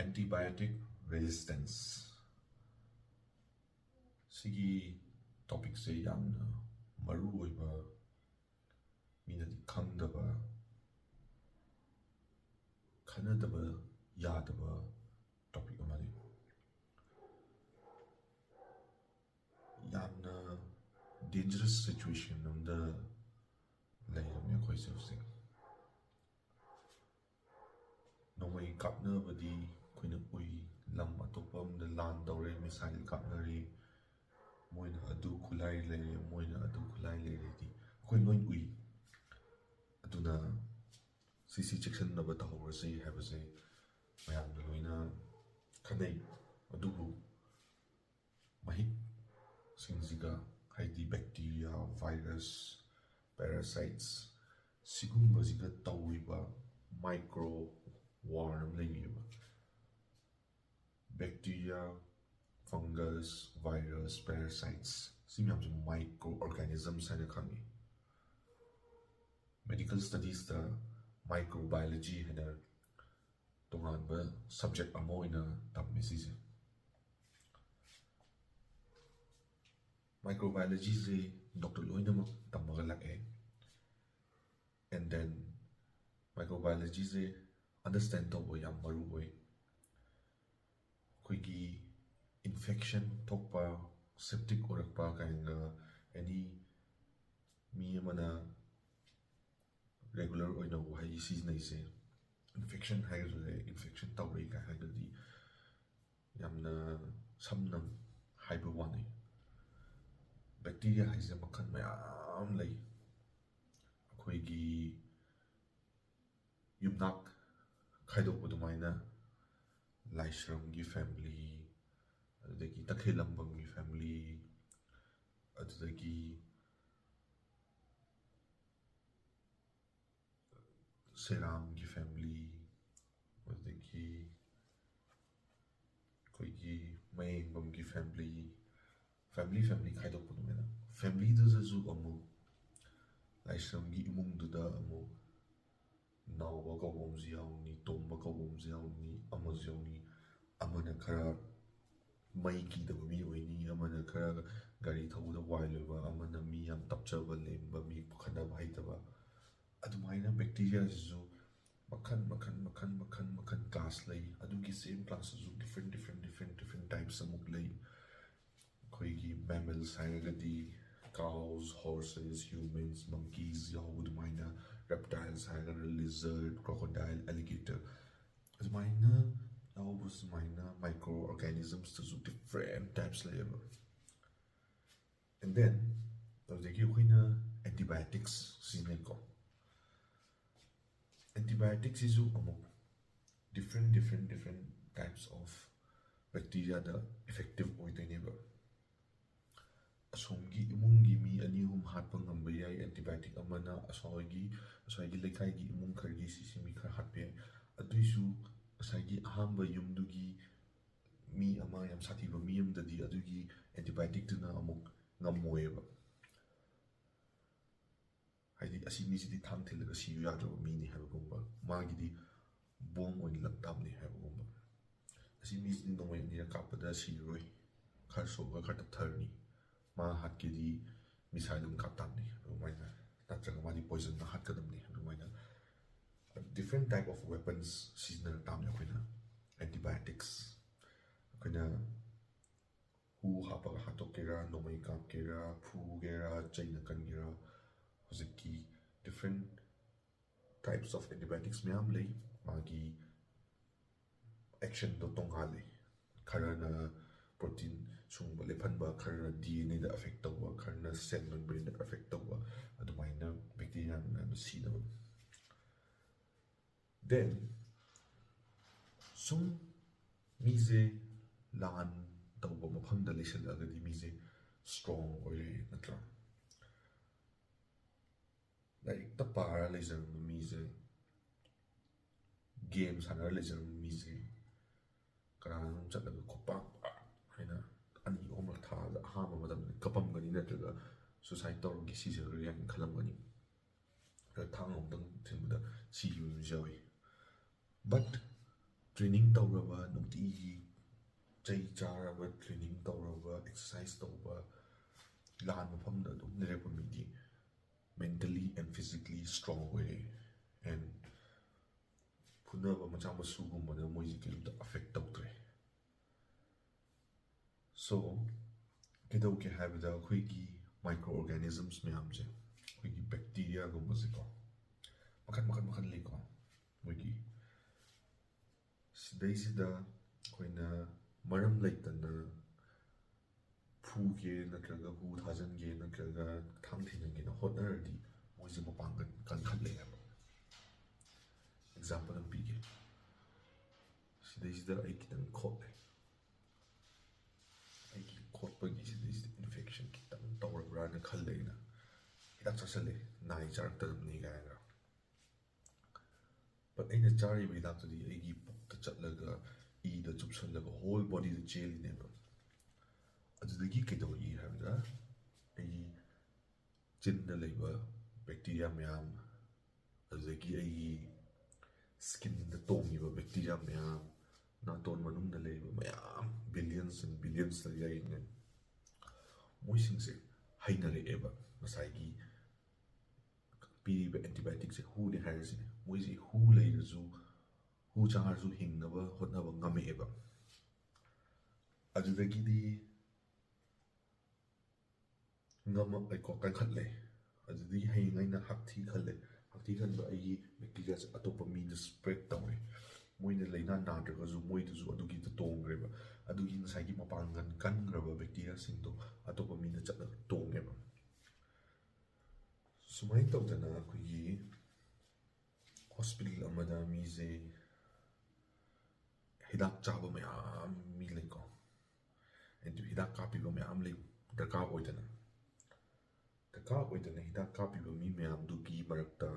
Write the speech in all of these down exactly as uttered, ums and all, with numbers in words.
Antibiotic resistance ꯁꯤꯒꯤ ꯇꯣꯄꯤꯛꯁꯦ ꯌꯥꯝꯅ ꯃꯔꯨ ꯑꯣꯏꯕ, ꯃꯤꯅꯗꯤ ꯈꯪꯗꯕ, ꯈꯟꯅꯗꯕ ꯌꯥꯗꯕ ꯇꯣꯄꯤꯛ ꯑꯃꯅꯤ꯫ ꯌꯥꯝꯅ ꯗꯦꯟꯖꯔꯁ ꯁꯤꯆꯨꯋꯦꯁꯟ ꯑꯃꯗ ꯂꯩꯔꯕꯅꯦ ꯑꯩꯈꯣꯏꯁꯦ ꯍꯧꯖꯤꯛ꯫ ꯅꯣꯡꯃꯩ ꯀꯥꯞꯅꯕꯗꯤ ꯑꯩꯈꯣꯏꯅ ꯎꯏ, ꯂꯝ ꯑꯇꯣꯞꯄ ꯑꯃꯗ ꯂꯥꯟ ꯇꯧꯔꯦ, ꯃꯤꯁꯥꯏꯜ ꯀꯥꯞꯅꯔꯦ, ꯃꯣꯏꯅ ꯑꯗꯨ ꯈꯨꯠꯂꯥꯏ ꯂꯩꯔꯦ, ꯃꯣꯏꯅ ꯑꯗꯨ ꯈꯨꯠꯂꯥꯏ ꯂꯩꯔꯦꯗꯤ ꯑꯩꯈꯣꯏ ꯂꯣꯏ ꯎꯏ꯫ ꯑꯗꯨꯅ ꯁꯤꯁꯤ ꯆꯦꯛꯁꯤꯟꯅꯕ ꯇꯧꯍꯧꯔꯁꯤ ꯍꯥꯏꯕꯁꯦ ꯃꯌꯥꯝꯅ ꯂꯣꯏꯅ ꯈꯟꯅꯩ꯫ ꯑꯗꯨꯕꯨ ꯃꯍꯤꯛꯁꯤꯡꯁꯤꯒ, ꯍꯥꯏꯗꯤ bacteria, virus, parasites, ꯁꯤꯒꯨꯝꯕꯁꯤꯒ ꯇꯧꯔꯤꯕ micro war ꯑꯃ ꯂꯩꯔꯤꯑꯕ꯫ Bacteria, fungus, virus, parasites, ꯁꯤ ꯃꯌꯥꯝꯁꯦ micro organisms ꯍꯥꯏꯅ ꯈꯪꯉꯤ꯫ Medical studiesꯇ microbiology ꯍꯥꯏꯅ ꯇꯣꯉꯥꯟꯕ subject ꯑꯃ ꯑꯣꯏꯅ ꯇꯝꯃꯤ ꯁꯤꯁꯦ꯫ Microbiologyꯁꯦ ꯗꯣꯛꯇꯔ ꯂꯣꯏꯅꯃꯛ ꯇꯝꯃꯒ ꯂꯥꯛꯑꯦ꯫ And then microbiologyꯁꯦ understand ꯇꯧꯕ ꯌꯥꯝ ꯃꯔꯨ ꯑꯣꯏ꯫ ꯑꯩꯈꯣꯏꯒꯤ infection ꯊꯣꯛꯄ, septic ꯑꯣꯏꯔꯛꯄ ꯀꯥꯏꯅ, any ꯃꯤ ꯑꯃꯅ regular ꯑꯣꯏꯅ ꯋꯥꯍꯩ ꯁꯤꯖꯤꯟꯅꯩꯁꯦ, infection ꯍꯥꯏꯒꯗ꯭ꯔꯥ, infection ꯇꯧꯔꯦ ꯀꯥꯏ ꯍꯥꯏꯗꯨꯗꯤ ꯌꯥꯝꯅ ꯁꯝꯅ ꯍꯥꯏꯕ ꯋꯥꯅꯤ꯫ Bacteria ꯍꯥꯏꯁꯦ ꯃꯈꯜ ꯃꯌꯥꯝ ꯂꯩ꯫ ꯑꯩꯈꯣꯏꯒꯤ ꯌꯨꯝꯅꯥꯛ ꯈꯥꯏꯗꯣꯛꯄ ꯑꯗꯨꯃꯥꯏꯅ ꯂꯥꯏꯁ꯭ꯔꯝꯒꯤ family, ꯑꯗꯨꯗꯒꯤ ꯇꯈꯦꯜꯂꯝꯕꯝꯒꯤ family, ꯑꯗꯨꯗꯒꯤ ꯁꯦꯔꯥꯝꯒꯤ family, ꯑꯗꯨꯗꯒꯤ ꯑꯩꯈꯣꯏꯒꯤ ꯃꯌꯦꯡꯕꯝꯒꯤ family, family family ꯈꯥꯏꯗꯣꯛꯄ ꯑꯗꯨꯃꯥꯏꯅ꯫ Familyꯗꯨꯗꯁꯨ ꯑꯃꯨꯛ ꯂꯥꯏꯁ꯭ꯔꯝꯒꯤ ꯏꯃꯨꯡꯗꯨꯗ ꯑꯃꯨꯛ ꯅꯥꯎꯕ ꯀꯧꯕ ꯑꯃꯁꯨ ꯌꯥꯎꯅꯤ, ꯇꯣꯝꯕ ꯀꯧꯕ ꯑꯃꯁꯨ ꯌꯥꯎꯅꯤ, ꯑꯃꯁꯨ ꯌꯥꯎꯅꯤ, ꯈꯔ ꯃꯩ ꯀꯤꯗꯕ ꯃꯤ ꯑꯣꯏꯅꯤ, ꯑꯃꯅ ꯈꯔ ꯒꯥꯔꯤ ꯊꯧꯕꯗ wild ꯑꯣꯏꯕ, ꯑꯃꯅ ꯃꯤ ꯌꯥꯝ ꯇꯞꯆꯕ, ꯂꯦꯝꯕ, ꯃꯤ ꯈꯠꯅꯕ ꯍꯩꯇꯕ꯫ ꯑꯗꯨꯃꯥꯏꯅ bacteria ꯁꯤꯁꯨ ꯃꯈꯜ ꯃꯈꯜ ꯃꯈꯜ ꯃꯈꯜ ꯃꯈꯜ class ꯂꯩ꯫ ꯑꯗꯨꯒꯤ same class ꯇꯁꯨ different different different different types ꯑꯃꯨꯛ ꯂꯩ꯫ ꯑꯩꯈꯣꯏꯒꯤ mammals ꯍꯥꯏꯔꯒꯗꯤ cows, horses, humans, monkeys ꯌꯥꯎꯕ ꯑꯗꯨꯃꯥꯏꯅ, reptiles ꯍꯥꯏꯔꯒꯅ lizard, crocodile, alligator, ꯑꯗꯨꯃꯥꯏꯅ ꯌꯥꯎꯕ ꯁꯨꯃꯥꯏꯅ micro organisms ꯇꯁꯨ different types ꯂꯩꯌꯦꯕ꯫ And then ꯑꯗꯨꯗꯒꯤ ꯑꯩꯈꯣꯏꯅ antibiotics ꯁꯤꯖꯤꯟꯅꯩꯀꯣ꯫ Antibiotics ꯁꯤꯁꯨ ꯑꯃꯨꯛ different different different types of bacteria the effective ꯑꯣꯏꯗꯣꯏꯅꯦꯕ꯫ ꯑꯁꯣꯝꯒꯤ ꯏꯃꯨꯡꯒꯤ ꯃꯤ ꯑꯅꯤ ꯑꯍꯨꯝ ꯍꯥꯠꯄ ꯉꯝꯕ ꯌꯥꯏ antibiotic ꯑꯃꯅ, ꯑꯁꯣꯝꯒꯤ ꯑꯁꯣꯝꯒꯤ ꯂꯩꯀꯥꯏꯒꯤ ꯏꯃꯨꯡ ꯈꯔꯒꯤ ꯁꯤꯁꯤ ꯃꯤ ꯈꯔ ꯍꯥꯠꯄ ꯌꯥꯏ꯫ ꯑꯗꯨꯏꯁꯨ ꯉꯁꯥꯏꯒꯤ ꯑꯍꯥꯟꯕ ꯌꯨꯝꯗꯨꯒꯤ ꯃꯤ ꯑꯃ, ꯌꯥꯝ ꯁꯥꯊꯤꯕ ꯃꯤ ꯑꯃꯗꯗꯤ ꯑꯗꯨꯒꯤ antibiotic ꯇꯨꯅ ꯑꯃꯨꯛ ꯉꯝꯃꯣꯏꯕ꯫ ꯍꯥꯏꯗꯤ ꯑꯁꯤ ꯃꯤꯁꯤꯗꯤ ꯊꯥꯡ ꯊꯤꯜꯂꯒ ꯁꯤꯌꯨ ꯌꯥꯗ꯭ꯔꯕ ꯃꯤꯅꯤ ꯍꯥꯏꯕꯒꯨꯝꯕ, ꯃꯥꯒꯤꯗꯤ bomb ꯑꯣꯏꯅ ꯂꯪ ꯇꯥꯕꯅꯤ ꯍꯥꯏꯕꯒꯨꯝꯕ꯫ ꯑꯁꯤ ꯃꯤꯁꯤꯗꯤ ꯅꯣꯡꯃꯩ ꯑꯅꯤꯔꯛ ꯀꯥꯞꯄꯗ ꯁꯤꯔꯣꯏ, ꯈꯔ ꯁꯣꯛꯑꯒ ꯈꯔ ꯇꯞꯊꯔꯅꯤ, ꯃꯥ ꯍꯥꯠꯀꯦꯗꯤ missile ꯑꯃ ꯀꯥꯞ ꯇꯥꯕꯅꯤ ꯑꯗꯨꯃꯥꯏꯅ, ꯅꯠꯇ꯭ꯔꯒ ꯃꯥꯗꯤ poison ꯅ ꯍꯥꯠꯀꯗꯕꯅꯤ ꯑꯗꯨꯃꯥꯏꯅ꯫ Different type of weapons ꯁꯤꯖꯤꯟꯅꯔꯛ ꯇꯥꯕꯅꯤ ꯑꯩꯈꯣꯏꯅ꯫ Antibiotics ꯑꯩꯈꯣꯏꯅ ꯍꯨ ꯍꯥꯞꯄꯒ ꯍꯥꯠꯇꯣꯛꯀꯦꯔꯥ, ꯅꯣꯡꯃꯩ ꯀꯥꯞꯀꯦꯔꯥ, ꯐꯨꯒꯦꯔꯥ, ꯆꯩꯅ ꯀꯟꯒꯦꯔꯥ, ꯍꯧꯖꯤꯛꯀꯤ different types of antibiotics ꯃꯌꯥꯝ ꯂꯩ꯫ ꯃꯥꯒꯤ action ꯗꯣ ꯇꯣꯉꯥꯜꯂꯤ꯫ ꯈꯔꯅ protein ꯁꯨꯡꯕ ꯂꯦꯞꯍꯟꯕ, ꯈꯔꯅ D N A the affect ꯇꯧꯕ, ꯈꯔꯅ cell membrane ꯗ affect ꯇꯧꯕ, ꯑꯗꯨꯃꯥꯏꯅ bacteria ꯃꯌꯥꯝꯗꯣ ꯁꯤꯅꯕ꯫ Then ꯁꯨꯝ ꯃꯤꯁꯦ ꯂꯥꯟ ꯇꯧꯕ ꯃꯐꯝꯗ ꯂꯩꯁꯜꯂꯛꯑꯒꯗꯤ ꯃꯤꯁꯦ strong ꯑꯣꯏꯔꯦ, ꯅꯠꯇ꯭ꯔꯥ? ꯂꯥꯏꯔꯤꯛꯇ ꯄꯥꯔ ꯂꯩꯖꯔꯝꯕ ꯃꯤꯁꯦ, game ꯁꯥꯟꯅꯔ ꯂꯩꯖꯔꯝꯕ ꯃꯤꯁꯦ, ꯀꯅꯥꯅꯣꯝ ꯆꯠꯂꯒ ꯈꯨꯄꯥꯛ ꯄꯥꯛ ꯍꯥꯏꯅ ꯑꯅꯤ ꯑꯍꯨꯝꯂꯛ ꯊꯥꯔꯒ ꯑꯍꯥꯟꯕ ꯃꯇꯝꯗ ꯀꯞꯄꯝꯒꯅꯤ, ꯅꯠꯇ꯭ꯔꯒ suicide ꯇꯧꯔꯒꯦ, ꯁꯤꯖꯔꯒꯦ ꯍꯥꯏꯅ ꯈꯜꯂꯝꯒꯅꯤ꯫ ꯈꯔ ꯊꯥꯡ ꯑꯃꯨꯛꯇꯪ ꯊꯤꯟꯕꯗ ꯁꯤꯈꯤꯕ ꯃꯤꯁꯨ ꯌꯥꯎꯏ꯫ But training ꯇꯧꯔꯕ, ꯅꯨꯡꯇꯤꯒꯤ ꯆꯩ ꯆꯥꯔꯕ, ꯇ꯭ꯔꯦꯅꯤꯡ ꯇꯧꯔꯕ, ꯑꯦꯛꯁꯔꯁꯥꯏꯁ ꯇꯧꯕ, ꯂꯥꯟ ꯃꯐꯝꯗ ꯑꯗꯨꯝ ꯂꯩꯔꯛꯄ ꯃꯤꯗꯤ mentally and physically strong ꯑꯣꯏꯔꯦ꯫ ꯑꯦꯟ ꯐꯨꯅꯕ ꯃꯆꯥ ꯃꯁꯨꯒꯨꯝꯕꯗ ꯃꯣꯏꯁꯦ ꯀꯩꯝꯇ ꯑꯦꯐꯦꯛ ꯇꯧꯗ꯭ꯔꯦ꯫ ꯁꯣ ꯀꯩꯗꯧꯒꯦ ꯍꯥꯏꯕꯗ, ꯑꯩꯈꯣꯏꯒꯤ ꯃꯥꯏꯀ꯭ꯔꯣ ꯑꯣꯔꯒꯥꯅꯤꯖꯝꯁ ꯃꯌꯥꯝꯁꯦ, ꯑꯩꯈꯣꯏꯒꯤ ꯕꯦꯛꯇꯤꯔꯤꯌꯥꯒꯨꯝꯕꯁꯦꯀꯣ, ꯃꯈꯜ ꯃꯈꯜ ꯃꯈꯜ ꯂꯩꯀꯣ꯫ ꯃꯣꯏꯒꯤ ꯁꯤꯗꯩꯁꯤꯗ ꯑꯩꯈꯣꯏꯅ ꯃꯔꯝ ꯂꯩꯇꯅ ꯐꯨꯒꯦ ꯅꯠꯇ꯭ꯔꯒ ꯍꯨ ꯊꯥꯖꯤꯟꯒꯦ ꯅꯠꯇ꯭ꯔꯒ ꯊꯥꯡ ꯊꯤꯟꯖꯤꯟꯒꯦꯅ ꯍꯣꯠꯅꯔꯗꯤ, ꯃꯣꯏꯁꯦ ꯃꯄꯥꯡꯒꯜ ꯀꯟꯈꯠꯂꯦ ꯍꯥꯏꯕ꯫ ꯑꯦꯛꯖꯥꯝꯄꯜ ꯑꯃ ꯄꯤꯒꯦ꯫ ꯁꯤꯗꯩꯁꯤꯗ ꯑꯩ ꯈꯤꯇꯪ ꯈꯣꯠꯂꯦ꯫ ꯑꯩꯒꯤ ꯈꯣꯠꯄꯒꯤ ꯁꯤꯗꯩꯁꯤꯗ ꯏꯟꯐꯦꯛꯁꯟ ꯈꯤꯇꯪ ꯇꯧꯔꯕ꯭ꯔꯥꯅ ꯈꯜꯂꯦ ꯑꯩꯅ꯫ ꯍꯤꯗꯥꯛ ꯆꯥꯁꯜꯂꯦ, ꯅꯥꯏ ꯆꯥꯔꯛꯇꯅꯕꯅꯤ ꯀꯥꯏꯅ꯫ ꯕꯠ ꯑꯩꯅ ꯆꯥꯔꯤꯕ ꯍꯤꯗꯥꯛꯇꯨꯗꯤ ꯑꯩꯒꯤ ꯄꯨꯛꯇ ꯆꯠꯂꯒ, ꯏꯗ ꯆꯨꯞꯁꯜꯂꯒ, ꯍꯣꯜ ꯕꯣꯗꯤꯗ ꯆꯦꯜꯂꯤꯅꯦꯕ꯫ ꯑꯗꯨꯗꯒꯤ ꯀꯩꯗꯧꯔꯤ ꯍꯥꯏꯕꯗ, ꯑꯩꯒꯤ ꯆꯤꯟꯗ ꯂꯩꯕ ꯕꯦꯛꯇꯤꯔꯤꯌꯥ ꯃꯌꯥꯝ, ꯑꯗꯨꯗꯒꯤ ꯑꯩꯒꯤ ꯁ꯭ꯀꯤꯟꯗ ꯇꯣꯡꯉꯤꯕ ꯕꯦꯛꯇꯤꯔꯤꯌꯥ ꯃꯌꯥꯝ, ꯅꯥꯇꯣꯟ ꯃꯅꯨꯡꯗ ꯂꯩꯔꯤꯕ ꯃꯌꯥꯝ, billions and billions ꯂꯩꯔꯤꯅꯦ꯫ ꯃꯣꯏꯁꯤꯡꯁꯦ ꯍꯩꯅꯔꯛꯑꯦꯕ꯫ ꯉꯁꯥꯏꯒꯤ ꯄꯤꯔꯤꯕ ꯑꯦꯟꯇꯤꯕꯥꯌꯣꯇꯤꯛꯁꯦ ꯍꯨꯅꯦ ꯍꯥꯏꯔꯤꯁꯤꯅꯦ꯫ ꯃꯣꯏꯁꯦ ꯍꯨ ꯂꯩꯔꯁꯨ, ꯍꯨ ꯆꯥꯔꯁꯨ ꯍꯤꯡꯅꯕ ꯍꯣꯠꯅꯕ ꯉꯝꯃꯛꯑꯦꯕ꯫ ꯑꯗꯨꯗꯒꯤꯗꯤ ꯉꯝꯃꯛꯑꯦꯀꯣ, ꯀꯟꯈꯠꯂꯦ꯫ ꯑꯗꯨꯗꯒꯤ ꯍꯌꯦꯡ ꯑꯩꯅ ꯍꯛꯊꯤ ꯈꯜꯂꯦ꯫ ꯍꯛꯊꯤ ꯈꯟꯕ ꯑꯩꯒꯤ ꯕꯦꯛꯇꯤꯔꯤꯌꯥꯁꯦ ꯑꯇꯣꯞꯄ ꯃꯤꯗ ꯁ꯭ꯄ꯭ꯔꯦꯗ ꯇꯧꯔꯦ꯫ ꯃꯣꯏꯅ ꯂꯥꯏꯅꯥ ꯅꯥꯗ꯭ꯔꯒꯁꯨ ꯃꯣꯏꯗꯁꯨ ꯑꯗꯨꯒꯤꯗ ꯇꯣꯡꯈ꯭ꯔꯦꯕ꯫ ꯑꯗꯨꯒꯤ ꯉꯁꯥꯏꯒꯤ ꯃꯄꯥꯡꯒꯜ ꯀꯟꯈ꯭ꯔꯕ ꯕꯦꯛꯇꯤꯔꯤꯌꯥꯁꯤꯡꯗꯣ ꯑꯇꯣꯞꯄ ꯃꯤꯗ ꯆꯠꯂꯒ ꯇꯣꯡꯉꯦꯕ꯫ ꯁꯨꯃꯥꯏꯅ ꯇꯧꯗꯅ ꯑꯩꯈꯣꯏꯒꯤ ꯍꯣꯁꯄꯤꯇꯥꯜ ꯑꯃꯗ ꯃꯤꯁꯦ ꯍꯤꯗꯥꯛ ꯆꯥꯕ ꯃꯌꯥꯝ ꯃꯤ ꯂꯩꯀꯣ꯫ ꯑꯗꯨ ꯍꯤꯗꯥꯛ ꯀꯥꯞꯄꯤꯕ ꯃꯌꯥꯝ ꯂꯩ, ꯗꯔꯀꯥꯔ ꯑꯣꯏꯗꯅ꯫ ꯗꯔꯀꯥꯔ ꯑꯣꯏꯗꯅ ꯍꯤꯗꯥꯛ ꯀꯥꯞꯄꯤꯕ ꯃꯤ ꯃꯌꯥꯝꯗꯨꯒꯤ ꯃꯔꯛꯇ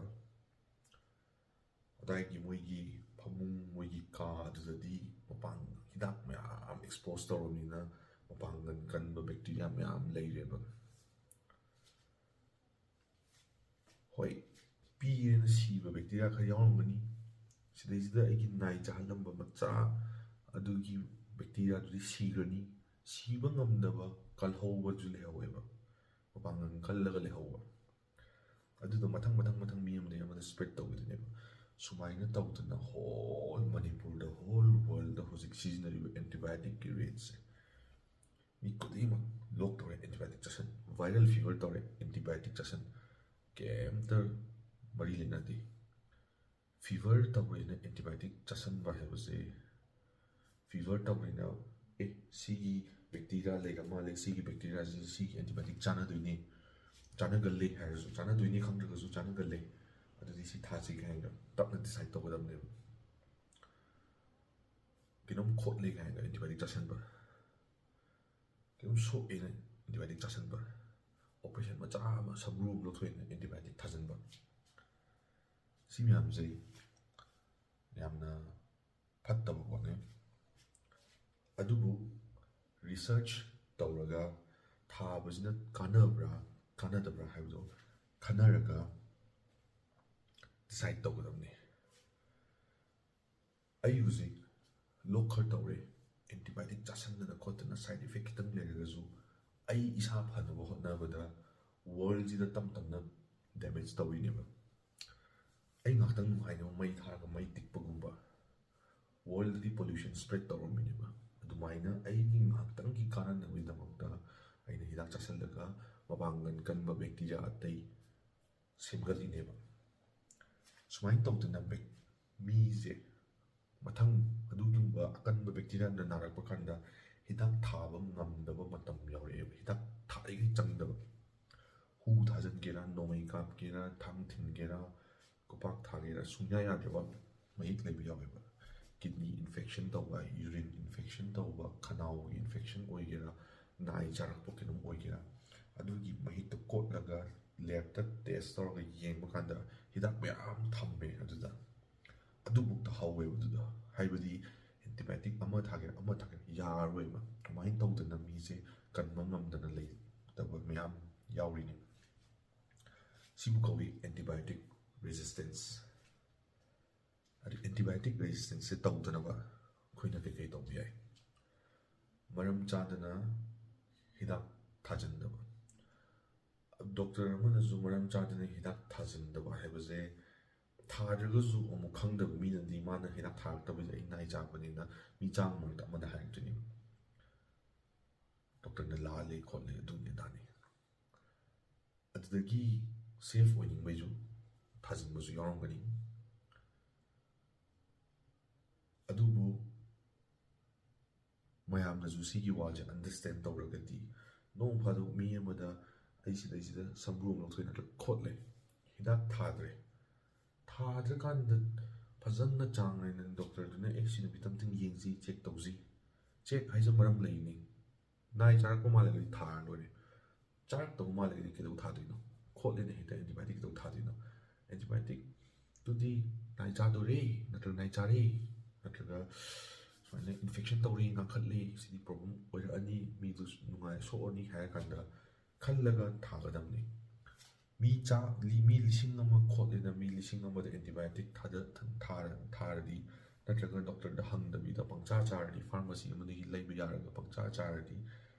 ꯑꯗꯥꯏꯒꯤ ꯃꯣꯏꯒꯤ ꯐꯃꯨꯡ, ꯃꯣꯏꯒꯤ ꯀꯥ ꯑꯗꯨꯗꯗꯤ ꯃꯄꯥꯡ, ꯍꯤꯗꯥꯛ ꯃꯌꯥꯝ ꯑꯦꯛꯁꯄꯣꯖ ꯇꯧꯔꯕꯅꯤꯅ ꯃꯄꯥꯡꯒꯜ ꯀꯟꯕ ꯕꯦꯛꯇꯤꯔꯤꯌꯥ ꯃꯌꯥꯝ ꯂꯩꯔꯦꯕ꯫ ꯍꯣꯏ, ꯄꯤꯔꯦꯅ ꯁꯤꯕ ꯕꯦꯛꯇꯤꯔꯤꯌꯥ ꯈꯔ ꯌꯥꯎꯔꯝꯒꯅꯤ꯫ ꯁꯤꯗꯩꯁꯤꯗ ꯑꯩꯒꯤ ꯅꯥꯏ ꯆꯥꯍꯜꯂꯝꯕ ꯃꯆꯥ ꯑꯗꯨꯒꯤ ꯕꯦꯛꯇꯤꯔꯤꯌꯥꯗꯨꯗꯤ ꯁꯤꯈ꯭ꯔꯅꯤ꯫ ꯁꯤꯕ ꯉꯝꯗꯕ, ꯀꯜꯍꯧꯕꯁꯨ ꯂꯩꯍꯧꯋꯦꯕ, ꯃꯄꯥꯡꯒꯜ ꯀꯜꯂꯒ ꯂꯩꯍꯧꯕ꯫ ꯑꯗꯨꯗꯣ ꯃꯊꯪ ꯃꯊꯪ ꯃꯊꯪ ꯃꯤ ꯑꯃꯗꯒꯤ ꯑꯃꯗ ꯁ꯭ꯄ꯭ꯔꯦꯗ ꯇꯧꯈꯤꯗꯣꯏꯅꯦꯕ꯫ ꯁꯨꯃꯥꯏꯅ ꯇꯧꯗꯅ ꯍꯣꯜ ꯃꯅꯤꯄꯨꯔꯗ, ꯍꯣꯜ ꯋꯥꯔꯜꯗ ꯍꯧꯖꯤꯛ ꯁꯤꯖꯤꯟꯅꯔꯤꯕ ꯑꯦꯟꯇꯤꯕꯥꯌꯣꯇꯤꯛꯀꯤ ꯔꯦꯠꯁꯦ, ꯃꯤ ꯈꯨꯗꯤꯡꯃꯛ ꯂꯣꯛ ꯇꯧꯔꯦ ꯑꯦꯟꯇꯤꯕꯥꯌꯣꯇꯤꯛ ꯆꯥꯁꯟ꯫ ꯚꯥꯏꯔꯦꯜ ꯐꯤꯚꯔ ꯇꯧꯔꯦ ꯑꯦꯟꯇꯤꯕꯥꯌꯣꯇꯤꯛ ꯆꯥꯁꯟ꯫ ꯀꯩꯝꯇ ꯃꯔꯤ ꯂꯩꯅꯗꯦ꯫ ꯐꯤꯚꯔ ꯇꯧꯔꯦꯅ ꯑꯦꯟꯇꯤꯕꯥꯌꯣꯇꯤꯛ ꯆꯥꯁꯟꯕ ꯍꯥꯏꯕꯁꯦ, ꯐꯤꯚꯔ ꯇꯧꯔꯦꯅ, "ꯑꯦ, ꯁꯤꯒꯤ ꯕꯦꯛꯇꯤꯔꯤꯌꯥ ꯂꯩꯔ ꯃꯥꯜꯂꯦ, ꯁꯤꯒꯤ ꯕꯦꯛꯇꯤꯔꯤꯌꯥꯁꯤ ꯁꯤꯒꯤ ꯑꯦꯟꯇꯤꯕꯥꯌꯣꯇꯤꯛ ꯆꯥꯟꯅꯗꯣꯏꯅꯤ", ꯆꯥꯟꯅꯒꯜꯂꯦ ꯍꯥꯏꯔꯁꯨ, ꯆꯥꯟꯅꯗꯣꯏꯅꯤ ꯈꯪꯗ꯭ꯔꯒꯁꯨ ꯆꯥꯟꯅꯒꯜꯂꯦ, "ꯑꯗꯨꯗꯤ ꯁꯤ ꯊꯥꯁꯤ" ꯀꯥꯏꯅ ꯇꯞꯅ ꯗꯤꯁꯥꯏꯠ ꯇꯧꯒꯗꯕꯅꯦꯕ꯫ ꯀꯩꯅꯣꯝ ꯈꯣꯠꯂꯦ ꯀꯥꯏꯅ ꯑꯦꯟꯇꯤꯕꯥꯌꯣꯇꯤꯛ ꯆꯥꯁꯟꯕ, ꯀꯩꯅꯣꯝ ꯁꯣꯛꯑꯦꯅ ꯑꯦꯟꯇꯤꯕꯥꯌꯣꯇꯤꯛ ꯆꯥꯁꯟꯕ, ꯑꯣꯄꯔꯦꯁꯟ ꯃꯆꯥ ꯑꯃ, ꯁꯝꯕ꯭ꯔꯨ ꯑꯃ ꯂꯧꯊꯣꯛꯑꯦꯅ ꯑꯦꯟꯇꯤꯕꯥꯌꯣꯇꯤꯛ ꯊꯥꯖꯟꯕ, ꯁꯤ ꯃꯌꯥꯝꯁꯦ ꯌꯥꯝꯅ ꯐꯠꯇꯕ ꯄꯣꯠꯅꯦ꯫ ꯑꯗꯨꯕꯨ ꯔꯤꯁꯔꯆ ꯇꯧꯔꯒ ꯊꯥꯕꯁꯤꯅ ꯀꯥꯟꯅꯕ꯭ꯔꯥ ꯀꯥꯟꯅꯗꯕ꯭ꯔꯥ ꯍꯥꯏꯕꯗꯣ ꯈꯟꯅꯔꯒ ꯗꯤꯁꯥꯏꯠ ꯇꯧꯒꯗꯕꯅꯤ꯫ ꯑꯩ ꯍꯧꯖꯤꯛ ꯂꯣꯛ ꯈꯔ ꯇꯧꯔꯦ, ꯑꯦꯟꯇꯤꯕꯥꯌꯣꯇꯤꯛ ꯆꯥꯁꯟꯗꯅ ꯈꯣꯠꯇꯅ ꯁꯥꯏꯠ ꯏꯐꯦꯛ ꯈꯤꯇꯪ ꯂꯩꯔꯒꯁꯨ, ꯑꯩ ꯏꯁꯥ ꯐꯅꯕ ꯍꯣꯠꯅꯕꯗ ꯋꯥꯔꯜꯁꯤꯗ ꯇꯞ ꯇꯞꯅ ꯗꯦꯃꯦꯖ ꯇꯧꯔꯤꯅꯦꯕ꯫ ꯑꯩ ꯉꯥꯏꯍꯥꯛꯇꯪ ꯅꯨꯡꯉꯥꯏꯅꯕ ꯃꯩ ꯊꯥꯔꯒ ꯃꯩ ꯇꯤꯛꯄꯒꯨꯝꯕ, ꯋꯥꯔꯜꯗꯗꯤ ꯄꯣꯂ꯭ꯌꯨꯁꯟ ꯁ꯭ꯄ꯭ꯔꯦꯗ ꯇꯧꯔꯝꯃꯤꯅꯦꯕ꯫ ꯑꯗꯨꯃꯥꯏꯅ ꯑꯩꯒꯤ ꯉꯥꯏꯍꯥꯛꯇꯪꯒꯤ ꯀꯥꯟꯅꯅꯕꯒꯤꯗꯃꯛꯇ ꯑꯩꯅ ꯍꯤꯗꯥꯛ ꯆꯥꯁꯤꯜꯂꯒ ꯃꯄꯥꯡꯒꯜ ꯀꯟꯕ ꯕꯦꯛꯇꯤꯔꯤꯌꯥ ꯑꯇꯩ ꯁꯦꯝꯒꯠꯂꯤꯅꯦꯕ꯫ ꯁꯨꯃꯥꯏꯅ ꯇꯧꯗꯅ ꯕꯦꯛ-, ꯃꯤꯁꯦ ꯃꯊꯪ ꯑꯗꯨꯒꯨꯝꯕ ꯑꯀꯟꯕ ꯕꯦꯛꯇꯤꯔꯤꯌꯥꯅ ꯅꯥꯔꯛꯄ ꯀꯥꯟꯗ ꯍꯤꯗꯥꯛ ꯊꯥꯕ ꯉꯝꯗꯕ ꯃꯇꯝ ꯌꯥꯎꯔꯛꯑꯦꯕ꯫ ꯍꯤꯗꯥꯛ ꯊꯥꯔꯤꯈꯩ ꯆꯪꯗꯕ꯫ ꯍꯨ ꯊꯥꯖꯤꯟꯒꯦꯔꯥ, ꯅꯣꯡꯃꯩ ꯀꯥꯞꯀꯦꯔꯥ, ꯊꯥꯡ ꯊꯤꯟꯒꯦꯔꯥ, ꯈꯨꯄꯥꯛ ꯊꯥꯒꯦꯔꯥ, ꯁꯨꯡꯌꯥ ꯌꯥꯗ꯭ꯔꯕ ꯃꯍꯤꯛ ꯂꯩꯕ ꯌꯥꯎꯋꯦꯕ꯫ ꯀꯤꯗꯅꯤ ꯏꯟꯐꯦꯛꯁꯟ ꯇꯧꯕ, ꯌꯨꯔꯤꯟ ꯏꯟꯐꯦꯛꯁꯟ ꯇꯧꯕ, ꯈꯅꯥꯎꯒꯤ ꯏꯟꯐꯦꯛꯁꯟ ꯑꯣꯏꯒꯦꯔꯥ, ꯅꯥꯏ ꯆꯥꯔꯛꯄ ꯀꯩꯅꯣꯝ ꯑꯣꯏꯒꯦꯔꯥ, ꯑꯗꯨꯒꯤ ꯃꯍꯤꯛꯇꯣ ꯀꯣꯠꯂꯒ ꯂꯦꯕꯇ ꯇꯦꯁ ꯇꯧꯔꯒ ꯌꯦꯡꯕ ꯀꯥꯟꯗ ꯍꯤꯗꯥꯛ ꯃꯌꯥꯝ ꯊꯝꯃꯦ ꯑꯗꯨꯗ꯫ ꯑꯗꯨꯕꯨꯛꯇ ꯍꯧꯋꯦꯕ ꯑꯗꯨꯗ꯫ ꯍꯥꯏꯕꯗꯤ ꯑꯦꯟꯇꯤꯕꯥꯌꯣꯇꯤꯛ ꯑꯃ ꯊꯥꯒꯦꯔꯥ ꯑꯃ ꯊꯥꯒꯦꯔꯥ ꯌꯥꯔꯔꯣꯏꯕ꯫ ꯑꯗꯨꯃꯥꯏꯅ ꯇꯧꯗꯅ ꯃꯤꯁꯦ ꯀꯟꯕ ꯉꯝꯗꯅ ꯂꯩꯇꯕ ꯃꯌꯥꯝ ꯌꯥꯎꯔꯤꯅꯦ꯫ ꯁꯤꯕꯨ ꯀꯧꯏ ꯑꯦꯟꯇꯤꯕꯥꯌꯣꯇꯤꯛ ꯔꯦꯖꯤꯁꯇꯦꯟꯁ꯫ ꯑꯗꯨ ꯑꯦꯟꯇꯤꯕꯥꯌꯣꯇꯤꯛ ꯔꯦꯖꯤꯁꯇꯦꯟꯁꯁꯦ ꯇꯧꯗꯅꯕ ꯑꯩꯈꯣꯏꯅ ꯀꯩꯀꯩ ꯇꯧꯕ ꯌꯥꯏ? ꯃꯔꯝ ꯆꯥꯗꯅ ꯍꯤꯗꯥꯛ ꯊꯥꯖꯤꯟꯗꯕ꯫ ꯗꯣꯛꯇꯔ ꯑꯃꯅꯁꯨ ꯃꯔꯝ ꯆꯥꯗꯅ ꯍꯤꯗꯥꯛ ꯊꯥꯖꯤꯟꯗꯕ ꯍꯥꯏꯕꯁꯦ, ꯊꯥꯗ꯭ꯔꯒꯁꯨ ꯑꯃꯨꯛ ꯈꯪꯗꯕ ꯃꯤꯅꯗꯤ ꯃꯥꯅ ꯍꯤꯗꯥꯛ ꯊꯥꯔꯛꯇꯕꯁꯦ ꯑꯩ ꯅꯥꯏ ꯆꯥꯕꯅꯤꯅ ꯃꯤ ꯆꯥꯝꯃ ꯃꯔꯛꯇ ꯑꯃꯅ ꯍꯥꯏꯔꯛꯇꯣꯏꯅꯦꯕ, "ꯗꯣꯛꯇꯔꯅ ꯂꯥꯜꯂꯦ ꯈꯣꯠꯂꯦ ꯑꯗꯨꯅꯤ ꯑꯗꯥꯅꯤ"꯫ ꯑꯗꯨꯗꯒꯤ ꯁꯦꯐ ꯑꯣꯏꯅꯤꯡꯕꯩꯁꯨ ꯊꯥꯖꯤꯟꯕꯁꯨ ꯌꯥꯎꯔꯝꯒꯅꯤ꯫ ꯑꯗꯨꯕꯨ ꯃꯌꯥꯝꯅꯁꯨ ꯁꯤꯒꯤ ꯋꯥꯁꯦ ꯑꯟꯗꯔꯁꯇꯦꯟ ꯇꯧꯔꯒꯗꯤ, ꯅꯣꯡ ꯐꯥꯗꯣꯛ ꯃꯤ ꯑꯃꯗ "ꯑꯩ ꯁꯤꯗꯩꯁꯤꯗ ꯁꯝꯕ꯭ꯔꯨ ꯑꯃ ꯂꯧꯊꯣꯛꯑꯦ" ꯅꯠꯇ꯭ꯔꯒ ꯈꯣꯠꯂꯦ, ꯍꯤꯗꯥꯛ ꯊꯥꯗ꯭ꯔꯦ, ꯊꯥꯗ꯭ꯔꯀꯥꯟꯗ ꯐꯖꯅ ꯆꯥꯡ ꯅꯥꯏꯅ ꯗꯣꯛꯇꯔꯗꯨꯅ "ꯑꯦ, ꯁꯤ ꯅꯨꯃꯤꯠꯇ ꯑꯝꯇꯪ ꯌꯦꯡꯁꯤ, ꯆꯦꯛ ꯇꯧꯁꯤ"꯫ ꯆꯦꯛ ꯍꯥꯏꯁꯦ ꯃꯔꯝ ꯂꯩꯅꯤ꯫ ꯅꯥꯏ ꯆꯥꯔꯛꯄ ꯃꯥꯜꯂꯒꯗꯤ ꯊꯥꯔ ꯂꯣꯏꯔꯦ꯫ ꯆꯥꯔꯛꯇꯕ ꯃꯥꯜꯂꯒꯗꯤ ꯀꯩꯗꯧ ꯊꯥꯗꯣꯏꯅꯣ? ꯈꯣꯠꯂꯦꯅ ꯍꯦꯛꯇ ꯑꯦꯟꯇꯤꯕꯥꯏꯑꯣꯇꯤꯛ ꯀꯩꯗꯧ ꯊꯥꯗꯣꯏꯅꯣ? ꯑꯦꯟꯇꯤꯕꯥꯏꯑꯣꯇꯤꯛꯇꯨꯗꯤ ꯅꯥꯏ ꯆꯥꯗꯣꯔꯦ, ꯅꯠꯇ꯭ꯔꯒ ꯅꯥꯏ ꯆꯥꯔꯦ, ꯅꯠꯇ꯭ꯔꯒ ꯁꯨꯃꯥꯏꯅ ꯏꯟꯐꯦꯛꯁꯟ ꯇꯧꯔꯦ, ꯉꯥꯡꯈꯠꯂꯦ, ꯁꯤꯗꯤ ꯄ꯭ꯔꯣꯕ꯭ꯂꯦꯝ ꯑꯣꯏꯔꯛꯑꯅꯤ, ꯃꯤꯗꯨ ꯅꯨꯡꯉꯥꯏ ꯁꯣꯛꯑꯅꯤ ꯍꯥꯏꯔ ꯀꯥꯟꯗ ꯈꯜꯂꯒ ꯊꯥꯒꯗꯕꯅꯤ꯫ ꯃꯤ ꯆꯥ-, ꯂꯤ-, ꯃꯤ ꯂꯤꯁꯤꯡ ꯑꯃ ꯈꯣꯠꯂꯦꯅ ꯃꯤ ꯂꯤꯁꯤꯡ ꯑꯃꯗ ꯑꯦꯟꯇꯤꯕꯥꯏꯑꯣꯇꯤꯛ ꯊꯥꯗ-, ꯊꯥꯔ-, ꯊꯥꯔꯗꯤ, ꯅꯠꯇ꯭ꯔꯒ ꯗꯣꯛꯇꯔꯗ ꯍꯪꯗꯕꯤꯗ ꯄꯪꯆꯥ ꯆꯥꯔꯗꯤ, ꯐꯥꯔꯃꯥꯁꯤ ꯑꯃꯗꯒꯤ ꯂꯩꯕ ꯌꯥꯔꯒ ꯄꯪꯆꯥ ꯆꯥꯔꯗꯤ,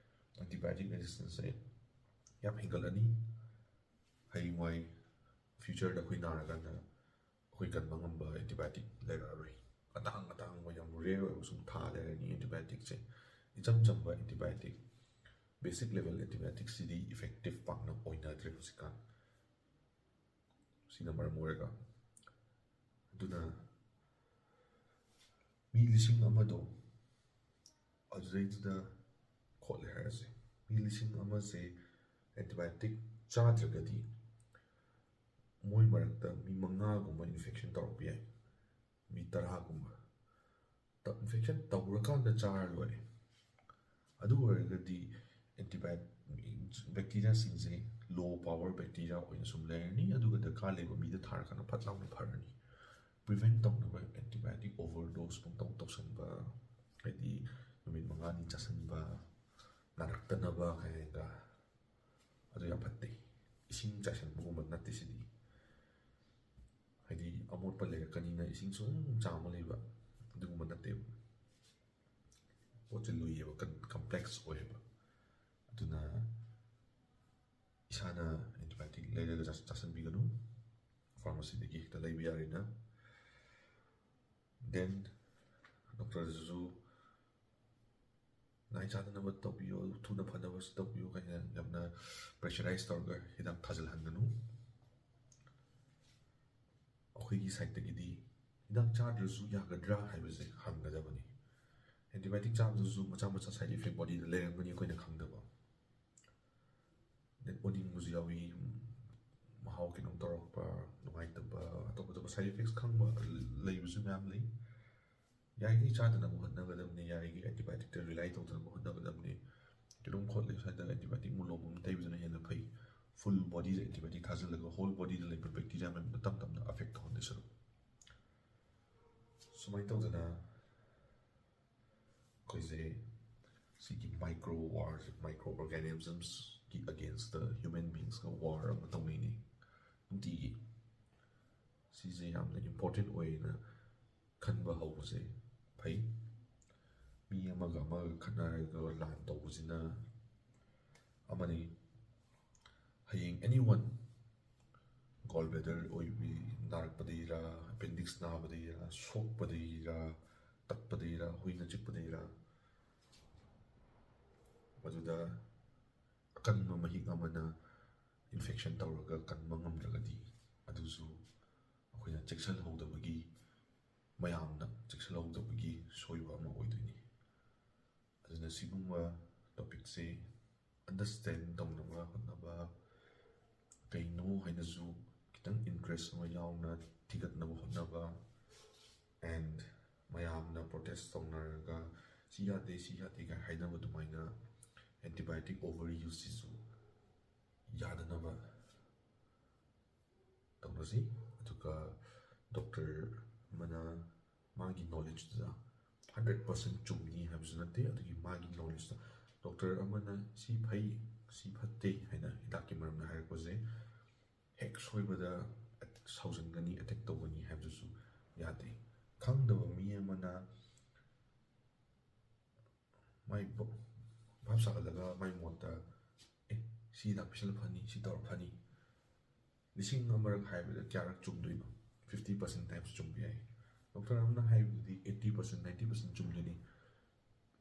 ꯑꯦꯟꯇꯤꯕꯥꯏꯑꯣꯇꯤꯛ ꯔꯦꯖꯤꯁꯇꯦꯟꯁꯁꯦ ꯌꯥꯝ ꯍꯦꯟꯒꯠꯂꯅꯤ꯫ ꯍꯌꯦꯡꯋꯥꯏ ꯐ꯭ꯌꯨꯆꯔꯗ ꯑꯩꯈꯣꯏ ꯅꯥꯔꯀꯥꯟꯗ ꯑꯩꯈꯣꯏ ꯀꯟꯕ ꯉꯝꯕ ꯑꯦꯟꯇꯤꯕꯥꯏꯑꯣꯇꯤꯛ ꯂꯩꯔꯛꯑꯔꯣꯏ꯫ ꯑꯇꯥꯡ ꯑꯇꯥꯡꯕ, ꯌꯥꯝ ꯔꯦꯌꯔ ꯑꯣꯏꯕ ꯁꯨꯝ ꯊꯥ ꯂꯩꯔꯅꯤ ꯑꯦꯟꯇꯤꯕꯥꯏꯑꯣꯇꯤꯛꯁꯦ꯫ ꯏꯆꯝ ꯆꯝꯕ ꯑꯦꯟꯇꯤꯕꯥꯏꯑꯣꯇꯤꯛ, ꯕꯦꯁꯤꯛ ꯂꯦꯚꯦꯜ ꯑꯦꯟꯇꯤꯕꯥꯏꯑꯣꯇꯤꯛꯁꯤꯗꯤ ꯏꯐꯦꯛꯇꯤꯞ ꯄꯥꯛꯅ ꯑꯣꯏꯅꯗ꯭ꯔꯦ ꯍꯧꯖꯤꯛꯀꯥꯟ꯫ ꯁꯤꯅ ꯃꯔꯝ ꯑꯣꯏꯔꯒ, ꯑꯗꯨꯅ ꯃꯤ ꯂꯤꯁꯤꯡ ꯑꯃꯗꯣ ꯑꯗꯨꯗꯩꯗꯨꯗ ꯈꯣꯠꯂꯦ ꯍꯥꯏꯔꯁꯦ, ꯃꯤ ꯂꯤꯁꯤꯡ ꯑꯃꯁꯦ ꯑꯦꯟꯇꯤꯕꯥꯏꯑꯣꯇꯤꯛ ꯆꯥꯗ꯭ꯔꯒꯗꯤ ꯃꯣꯏ ꯃꯔꯛꯇ ꯃꯤ ꯃꯉꯥꯒꯨꯝꯕ ꯏꯟꯐꯦꯛꯁꯟ ꯇꯧꯔꯛꯄ ꯌꯥꯏ, ꯃꯤ ꯇꯔꯥꯒꯨꯝꯕ꯫ ꯏꯟꯐꯦꯛꯁꯟ ꯇꯧꯔꯀꯥꯟꯗ ꯆꯥꯔ ꯂꯣꯏꯔꯦ꯫ ꯑꯗꯨ ꯑꯣꯏꯔꯒꯗꯤ ꯑꯦꯟꯇꯤꯕꯥꯏ-, ꯕꯦꯛꯇꯤꯔꯤꯌꯥꯁꯤꯡꯁꯦ ꯂꯣ ꯄꯥꯋꯔ ꯕꯦꯛꯇꯤꯔꯤꯌꯥ ꯑꯣꯏꯅ ꯁꯨꯝ ꯂꯩꯔꯅꯤ, ꯑꯗꯨꯒ ꯗꯔꯀꯥꯔ ꯂꯩꯕ ꯃꯤꯗ ꯊꯥꯔꯀꯥꯟꯗ ꯐꯠ ꯂꯥꯎꯅ ꯐꯔꯅꯤ꯫ ꯄ꯭ꯔꯤꯚꯦꯟ ꯇꯧꯅꯕ ꯑꯦꯟꯇꯤꯕꯥꯏꯑꯣꯇꯤꯛ ꯑꯣꯚꯔꯗꯣꯁ ꯄꯪꯇꯧ ꯇꯧꯁꯟꯕ, ꯍꯥꯏꯗꯤ ꯅꯨꯃꯤꯠ ꯃꯉꯥꯅꯤ ꯆꯥꯁꯟꯕ, ꯅꯥꯔꯛꯇꯅꯕ ꯀꯥꯏꯅꯒ, ꯑꯗꯨ ꯌꯥꯝ ꯐꯠꯇꯦ꯫ ꯏꯁꯤꯡ ꯆꯥꯏꯁꯟꯕꯒꯨꯝꯕ ꯅꯠꯇꯦ ꯁꯤꯗꯤ꯫ ꯍꯥꯏꯗꯤ ꯑꯃꯣꯠꯄ ꯂꯩꯔꯛꯀꯅꯤꯅ ꯏꯁꯤꯡ ꯁꯨꯝ ꯆꯥꯝꯃ ꯂꯩꯕ, ꯑꯗꯨꯒꯨꯝꯕ ꯅꯠꯇꯦꯕ꯫ ꯄꯣꯠ ꯂꯨꯏꯌꯦꯕ, ꯀꯝꯄ꯭ꯂꯦꯛꯁ ꯑꯣꯏꯌꯦꯕ꯫ ꯑꯗꯨꯅ ꯏꯁꯥꯅ ꯑꯦꯟꯇꯤꯕꯥꯏꯑꯣꯇꯤꯛ ꯂꯩꯔꯒ ꯆꯥꯁꯤꯟꯕꯤꯒꯅꯨ, ꯐꯥꯔꯃꯥꯁꯤꯗꯒꯤ ꯍꯦꯛꯇ ꯂꯩꯕ ꯌꯥꯔꯦꯅ꯫ ꯗꯦꯟ ꯗꯣꯛꯇꯔꯗꯁꯨ ꯅꯥꯏ ꯆꯥꯗꯅꯕ ꯇꯧꯕꯤꯌꯨ, ꯊꯨꯅ ꯐꯅꯕꯁꯨ ꯇꯧꯕꯤꯌꯨ ꯀꯥꯏꯅ ꯌꯥꯝꯅ ꯄ꯭ꯔꯦꯁꯔꯥꯏꯁ ꯇꯧꯔꯒ ꯍꯤꯗꯥꯛ ꯊꯥꯖꯤꯜꯍꯟꯒꯅꯨ꯫ ꯑꯩꯈꯣꯏꯒꯤ ꯁꯥꯏꯠꯇꯒꯤꯗꯤ ꯍꯤꯗꯥꯛ ꯆꯥꯗ꯭ꯔꯁꯨ ꯌꯥꯒꯗ꯭ꯔꯥ ꯍꯥꯏꯕꯁꯦ ꯍꯪꯒꯗꯕꯅꯤ꯫ ꯑꯦꯟꯇꯤꯕꯥꯏꯑꯣꯇꯤꯛ ꯆꯥꯕꯗꯁꯨ ꯃꯆꯥ ꯃꯆꯥ ꯁꯥꯏꯠ ꯏꯐꯦꯛ ꯕꯣꯗꯤꯗ ꯂꯩꯔꯝꯒꯅꯤ, ꯑꯩꯈꯣꯏꯅ ꯈꯪꯗꯕ꯫ ꯑꯗꯩ ꯑꯣꯅꯤꯡꯕꯁꯨ ꯌꯥꯎꯏ, ꯃꯍꯥꯎ ꯀꯩꯅꯣꯝ ꯇꯧꯔꯛꯄ, ꯅꯨꯡꯉꯥꯏꯇꯕ, ꯑꯇꯣꯞ ꯑꯇꯣꯞꯄ ꯁꯥꯏꯠ ꯏꯐꯦꯛꯁ ꯈꯪꯕ ꯂꯩꯕꯁꯨ ꯃꯌꯥꯝ ꯂꯩ꯫ ꯌꯥꯔꯤꯈꯩ ꯆꯥꯗꯅꯕ ꯍꯣꯠꯅꯒꯗꯕꯅꯤ, ꯌꯥꯔꯤꯈꯩ ꯑꯦꯟꯇꯤꯕꯥꯏꯑꯣꯇꯤꯛꯇ ꯔꯤꯂꯥꯏ ꯇꯧꯗꯅꯕ ꯍꯣꯠꯅꯒꯗꯕꯅꯤ꯫ ꯀꯩꯅꯣꯝ ꯈꯣꯠꯂꯦ ꯍꯥꯏꯗꯅ ꯑꯦꯟꯇꯤꯕꯥꯏꯑꯣꯇꯤꯛ ꯃꯣꯂꯣꯝ ꯑꯃ ꯇꯩꯕꯗꯨꯅ ꯍꯦꯟꯅ ꯐꯩ꯫ ꯐꯨꯜ ꯕꯣꯗꯤꯗ ꯑꯦꯟꯇꯤꯕꯥꯏꯑꯣꯇꯤꯛ ꯊꯥꯖꯤꯜꯂꯒ ꯍꯣꯜ ꯕꯣꯗꯤꯗ ꯂꯩꯕ ꯕꯦꯛꯇꯤꯔꯤꯌꯥ ꯃꯌꯥꯝꯗꯣ ꯇꯞ ꯇꯞꯅ ꯑꯦꯐꯦꯛ ꯇꯧꯍꯟꯗꯣꯏ ꯁꯔꯨꯛ꯫ ꯁꯨꯃꯥꯏꯅ ꯇꯧꯗꯅ ꯑꯩꯈꯣꯏꯁꯦ ꯁꯤꯒꯤ micro ꯋꯥꯔꯁꯦ, micro ꯑꯣꯔꯒꯥꯅꯤꯖꯝꯁꯀꯤ against human ꯕꯤꯡꯁꯀ war ꯑꯃ ꯇꯧꯅꯩꯅꯦ ꯅꯨꯡꯇꯤꯒꯤ꯫ ꯁꯤꯁꯦ ꯌꯥꯝꯅ ꯏꯝꯄꯣꯔꯇꯦꯟ ꯑꯣꯏꯅ ꯈꯟꯕ ꯍꯧꯕꯁꯦ ꯐꯩ꯫ ꯃꯤ ꯑꯃꯒ ꯑꯃꯒ ꯈꯠꯅꯔꯒ ꯂꯥꯟ ꯇꯧꯕꯁꯤꯅ ꯑꯃꯅꯤ꯫ ꯍꯌꯦꯡ ꯑꯦꯅꯤ ꯋꯥꯟ ꯒꯣꯜ ꯕ꯭ꯂꯦꯗꯔ ꯑꯣꯏꯕꯤ ꯅꯥꯔꯛꯄꯗꯒꯤꯔ, ꯑꯦꯄꯦꯟꯗꯤꯛꯁ ꯅꯥꯕꯗꯒꯤꯔ, ꯁꯣꯛꯄꯗꯒꯤꯔ, ꯇꯠꯄꯗꯒꯤꯔ, ꯍꯨꯏꯅ ꯆꯤꯛꯄꯗꯒꯤꯔ, ꯃꯗꯨꯗ ꯑꯀꯟꯕ ꯃꯍꯤꯛ ꯑꯃꯅ ꯏꯟꯐꯦꯛꯁꯟ ꯇꯧꯔꯒ ꯀꯟꯕ ꯉꯝꯗ꯭ꯔꯒꯗꯤ, ꯑꯗꯨꯁꯨ ꯑꯩꯈꯣꯏꯅ ꯆꯦꯛꯁꯤꯜꯍꯧꯗꯕꯒꯤ, ꯃꯌꯥꯝꯅ ꯆꯦꯛꯁꯤꯜꯍꯧꯗꯕꯒꯤ ꯁꯣꯏꯕ ꯑꯃ ꯑꯣꯏꯗꯣꯏꯅꯤ꯫ ꯑꯗꯨꯅ ꯁꯤꯒꯨꯝꯕ ꯇꯣꯄꯤꯛꯁꯦ ꯑꯟꯗꯔꯁ꯭ꯇꯦꯟ ꯇꯧꯅꯕ ꯍꯣꯠꯅꯕ, ꯀꯩꯅꯣ ꯍꯥꯏꯅꯁꯨ ꯈꯤꯇꯪ ꯏꯟꯇꯔꯦꯁ ꯑꯃ ꯌꯥꯎꯅ ꯊꯤꯒꯠꯅꯕ ꯍꯣꯠꯅꯕ, ꯑꯦꯟ ꯃꯌꯥꯝꯅ ꯄ꯭ꯔꯣꯇꯦꯁ ꯇꯧꯅꯔꯒ ꯁꯤ ꯌꯥꯗꯦ, ꯁꯤ ꯌꯥꯗꯦ ꯀꯥꯏ ꯍꯥꯏꯅꯕ ꯑꯗꯨꯃꯥꯏꯅ ꯑꯦꯟꯇꯤꯕꯥꯏꯑꯣꯇꯤꯛ ꯑꯣꯚꯔ ꯌꯨꯁꯁꯤꯁꯨ ꯌꯥꯗꯅꯕ ꯇꯧꯅꯁꯤ꯫ ꯑꯗꯨꯒ ꯗꯣꯛꯇꯔ ꯑꯃꯅ ꯃꯥꯒꯤ ꯅꯣꯂꯦꯖꯇꯨꯗ ꯍꯟꯗ꯭ꯔꯦꯠ ꯄꯥꯔꯁꯦꯟ ꯆꯨꯝꯅꯤ ꯍꯥꯏꯕꯁꯨ ꯅꯠꯇꯦ, ꯑꯗꯨꯒꯤ ꯃꯥꯒꯤ ꯅꯣꯂꯦꯖꯇ ꯗꯣꯛꯇꯔ ꯑꯃꯅ ꯁꯤ ꯐꯩ, ꯁꯤ ꯐꯠꯇꯦ ꯍꯥꯏꯅ ꯍꯤꯗꯥꯛꯀꯤ ꯃꯔꯝꯗ ꯍꯥꯏꯔꯛꯄꯁꯦ ꯍꯦꯛ ꯁꯣꯏꯕꯗ ꯁꯥꯎꯖꯟꯒꯅꯤ, ꯑꯦꯇꯦꯛ ꯇꯧꯒꯅꯤ ꯍꯥꯏꯕꯗꯨꯁꯨ ꯌꯥꯗꯦ꯫ ꯈꯪꯗꯕ ꯃꯤ ꯑꯃꯅ ꯃꯥꯏ ꯚꯥꯞ ꯁꯥꯒꯠꯂꯒ ꯃꯥꯏ ꯃꯣꯠꯇ, ꯑꯦ, ꯁꯤ ꯍꯤꯗꯥꯛ ꯄꯤꯁꯜꯂ ꯐꯅꯤ, ꯁꯤ ꯇꯧꯔ ꯐꯅꯤ, ꯂꯤꯁꯤꯡ ꯑꯃꯔꯛ ꯍꯥꯏꯕꯗ ꯀꯌꯥꯔꯛ ꯆꯨꯝꯗꯣꯏꯅꯣ? Fifty percent times ꯆꯨꯝꯕ ꯌꯥꯏ꯫ ꯗꯣꯛꯇꯔ ꯑꯃꯅ ꯍꯥꯏꯕꯗꯨꯗꯤ eighty percent, ninety percent ꯆꯨꯝꯗꯣꯏꯅꯤ꯫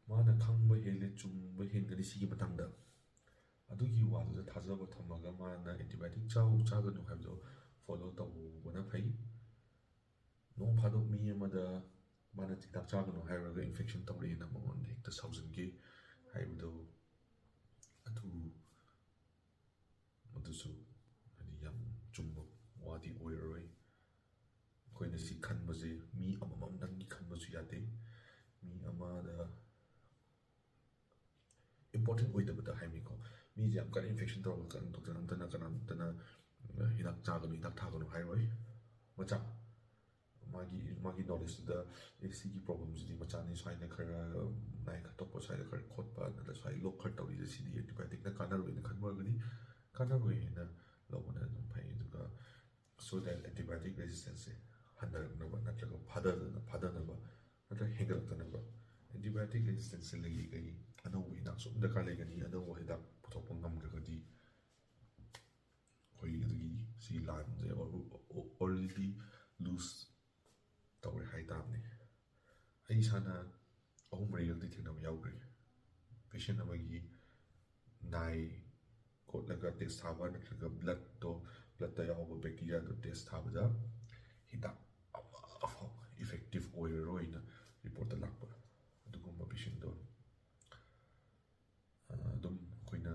ꯃꯥꯅ ꯈꯪꯕ ꯍꯦꯜꯂꯦ, ꯆꯨꯝꯕ ꯍꯦꯟꯒꯅꯤ ꯁꯤꯒꯤ ꯃꯇꯥꯡꯗ꯫ ꯑꯗꯨꯒꯤ ꯋꯥꯗꯨꯗ ꯊꯥꯖꯕ ꯊꯝꯃꯒ ꯃꯥꯅ antibiotic ꯆꯥꯎ ꯆꯥꯒꯅꯨ ꯍꯥꯏꯕꯗꯣ follow ꯇꯧꯕꯅ ꯐꯩ꯫ ꯅꯣꯡ ꯐꯥꯗꯣꯛ ꯃꯤ ꯑꯃꯗ ꯃꯥꯅ ꯍꯤꯗꯥꯛ ꯆꯥꯒꯅꯨ ꯍꯥꯏꯔꯨꯔꯒ infection ꯇꯧꯔꯛꯑꯦꯅ ꯃꯉꯣꯟꯗ ꯍꯦꯛꯇ ꯁꯥꯎꯖꯤꯟꯒꯦ ꯍꯥꯏꯕꯗꯣ, ꯑꯗꯨ, ꯑꯗꯨꯁꯨ ꯍꯥꯏꯗꯤ ꯌꯥꯝ ꯆꯨꯝꯕ ꯋꯥꯗꯤ ꯑꯣꯏꯔꯔꯣꯏ꯫ ꯑꯩꯈꯣꯏꯅ ꯁꯤ ꯈꯟꯕꯁꯦ ꯃꯤ ꯑꯃꯃꯝꯗꯪꯒꯤ ꯈꯟꯕꯁꯨ ꯌꯥꯗꯦ꯫ ꯃꯤ ꯑꯃꯗ important ꯑꯣꯏꯗꯕꯗ ꯍꯥꯏꯕꯅꯤꯀꯣ꯫ ꯃꯤꯁꯦ ꯌꯥꯝ ꯀꯟꯅ infection ꯇꯧꯔꯒ ꯀꯟꯅ ꯗꯣꯛꯇꯔ ꯑꯝꯇꯅ ꯀꯅꯥꯝꯇꯅ ꯍꯤꯗꯥꯛ ꯆꯥꯒꯅꯨ, ꯍꯤꯗꯥꯛ ꯊꯥꯒꯅꯨ ꯍꯥꯏꯔꯣꯏ꯫ ꯃꯆꯥ ꯃꯥꯒꯤ, ꯃꯥꯒꯤ knowledgeꯇꯨꯗ, "ꯑꯦ, ꯁꯤꯒꯤ problemꯁꯤꯗꯤ ꯃꯆꯥꯅꯤ, ꯁ꯭ꯋꯥꯏꯗ ꯈꯔ ꯅꯥꯏ, ꯈꯇꯣꯛꯄ ꯁ꯭ꯋꯥꯏꯗ ꯈꯔ ꯈꯣꯠꯄ, ꯅꯠꯇ꯭ꯔꯒ ꯁ꯭ꯋꯥꯏ ꯂꯣꯛ ꯈꯔ ꯇꯧꯔꯤꯁꯦ, ꯁꯤꯗꯤ antibioticꯅ ꯀꯥꯟꯅꯔꯣꯏꯅ" ꯈꯟꯕ ꯑꯣꯏꯔꯒꯗꯤ ꯀꯥꯟꯅꯔꯣꯏ ꯍꯥꯏꯅ ꯂꯧꯕꯅ ꯑꯗꯨꯝ ꯐꯩ꯫ ꯑꯗꯨꯒ so that antibiotic resistanceꯁꯦ ꯍꯟꯊꯔꯛꯅꯕ ꯅꯠꯇ꯭ꯔꯒ ꯐꯥꯗꯗꯅ, ꯐꯥꯗꯅꯕ ꯅꯠꯇ꯭ꯔꯒ ꯍꯦꯟꯒꯠꯂꯛꯇꯅꯕ antibiotic resistanceꯁꯦ ꯂꯩꯔꯤꯈꯩ ꯑꯅꯧꯕ ꯍꯤꯗꯥꯛꯁꯨ ꯑꯗꯨꯝ ꯗꯔꯀꯥꯔ ꯂꯩꯒꯅꯤ꯫ ꯑꯅꯧꯕ ꯍꯤꯗꯥꯛ ꯄꯨꯊꯣꯛꯄ ꯉꯝꯗ꯭ꯔꯒꯗꯤ ꯑꯩꯈꯣꯏ ꯑꯗꯨꯒꯤ ꯁꯤ ꯂꯥꯟꯁꯦ already lose ꯇꯧꯔꯦ ꯍꯥꯏ ꯇꯥꯕꯅꯤ꯫ ꯑꯩ ꯏꯁꯥꯅ ꯑꯍꯨꯝ ꯃꯔꯤꯔꯛꯇꯤ ꯊꯦꯡꯅꯕ ꯌꯥꯎꯈ꯭ꯔꯦ꯫ Patient ꯑꯃꯒꯤ ꯅꯥꯏ ꯈꯣꯠꯂꯒ test ꯊꯥꯕ ꯅꯠꯇ꯭ꯔꯒ bloodꯇꯣ, bloodꯇ ꯌꯥꯎꯕ bacteriaꯗꯣ test ꯊꯥꯕꯗ ꯍꯤꯗꯥꯛ ꯑꯃꯐꯥꯎ effective ꯑꯣꯏꯔꯔꯣꯏꯅ reportꯇ ꯂꯥꯛꯄ ꯑꯗꯨꯒꯨꯝꯕ patientꯗꯣ, ꯑ, ꯑꯗꯨꯝ ꯑꯩꯈꯣꯏꯅ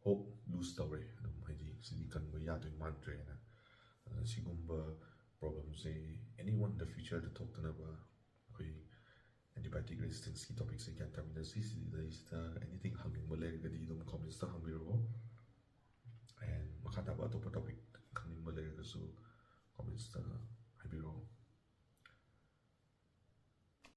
hope lose ꯇꯧꯔꯦ꯫ ꯑꯗꯨꯝ ꯍꯥꯏꯗꯤ ꯁꯤꯗꯤ ꯀꯟꯕ ꯌꯥꯗꯣꯏ ꯃꯥꯟꯗ꯭ꯔꯦꯅ꯫ ꯑꯗꯨꯅ ꯁꯤꯒꯨꯝꯕ problemꯁꯦ anyone in the futureꯗ ꯊꯣꯛꯇꯅꯕ ꯑꯩꯈꯣꯏ antibiotic resistanceꯀꯤ topicꯁꯦ ꯒ꯭ꯌꯥꯟ ꯇꯥꯃꯤꯟꯅꯁꯤ꯫ ꯁꯤꯗꯩꯁꯤꯗ anything ꯍꯪꯅꯤꯡꯕ ꯂꯩꯔꯒꯗꯤ ꯑꯗꯨꯝ commentꯁꯇ ꯍꯪꯕꯤꯔꯛꯑꯣ꯫ And ꯃꯈꯥ ꯇꯥꯕ ꯑꯇꯣꯞꯄ topic ꯈꯪꯅꯤꯡꯕ ꯂꯩꯔꯒꯁꯨ commentꯁꯇ